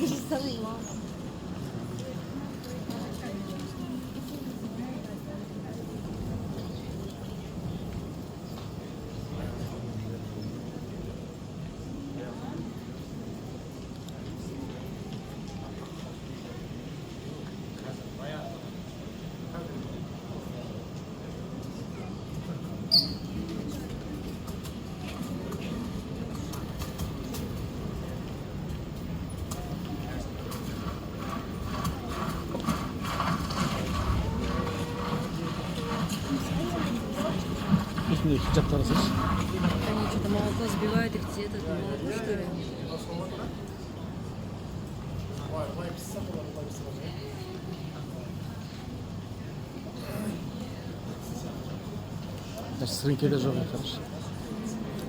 Самое главное. Үстінде хиджабтар жасашы. Они что-то молоко сбивают их где-то, молоко, что ли? Даже сіріңке де жоқ екен, қарашы.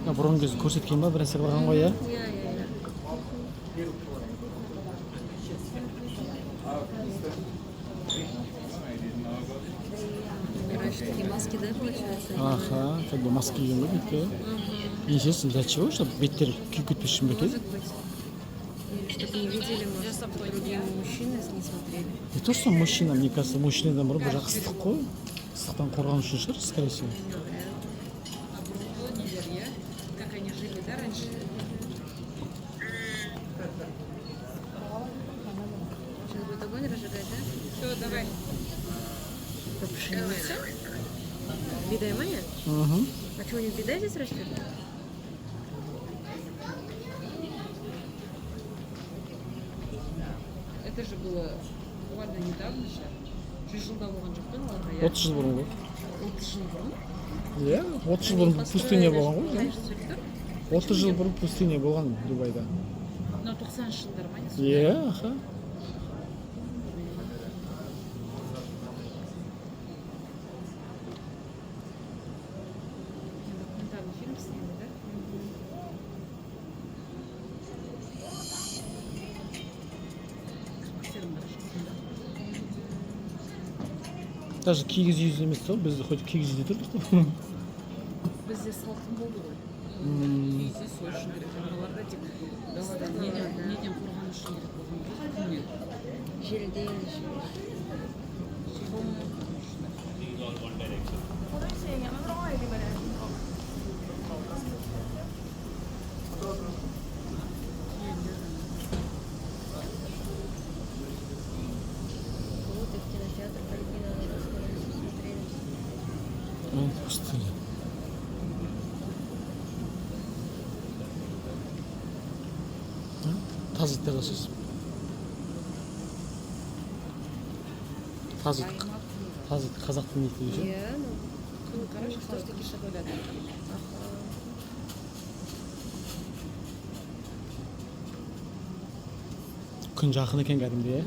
Мына бұрынғы кезде көрсеткен ба, бір нәрсе қылған ғой, иә? Иә, иә, иә. Раньше такие маски, да, получается? Аха, как бы маска киген ғой бетке. Интересно, для чего? Чтобы беттері күйіп кетпес үшін бе екен? Может быть. Или чтобы не видели, может, другие мужчины не смотрели. Не то что мужчина, мне кажется, мужчинадан бұрын бұл жақ ыстық қой. Ыстықтан қорғану үшін шығар, скорее всего. А бұрынғы нелер, иә? Как они жили, да, раньше? Сейчас будет огонь разжигать, да? Все, давай. Это пшеница? Бидай моя? Мхм. А что, у них бидай здесь растет? Это же было буквально недавно же. 100 жылда болған жоқ қой оларға, иә? 30 жыл бұрын ғой. 30 жыл бұрын? Иә, 30 жыл бұрын пустыня болған ғой. Қай жыл тұр? 30 жыл бұрын пустыня болған Дубайда. Мынау 90-жылдар ма, не сондай? Иә, аха. Документальный фильм сняли, да? Кірпіктерін қарашы, сонда. Даже кигіз үй емес қой, біз хоть кигіз үйде тұрдық қой. Бізде салқын болды ғой. Киіз үй сол үшін керек. Аналарда тек далада неден қорғану үшін керек болған ғой, күннен. Желден еще. Желден қорғану үшін. Вот и в кинотеатр пойти надо посмотреть, посмотрели. Пустыня. Таз иттер жасайсың. Таз ит, таз ит қазақтың иті десе. Иә, ну. Күн қарашы, қалай шоколад. Аха. Күн жақын екен кәдімгідей, иә.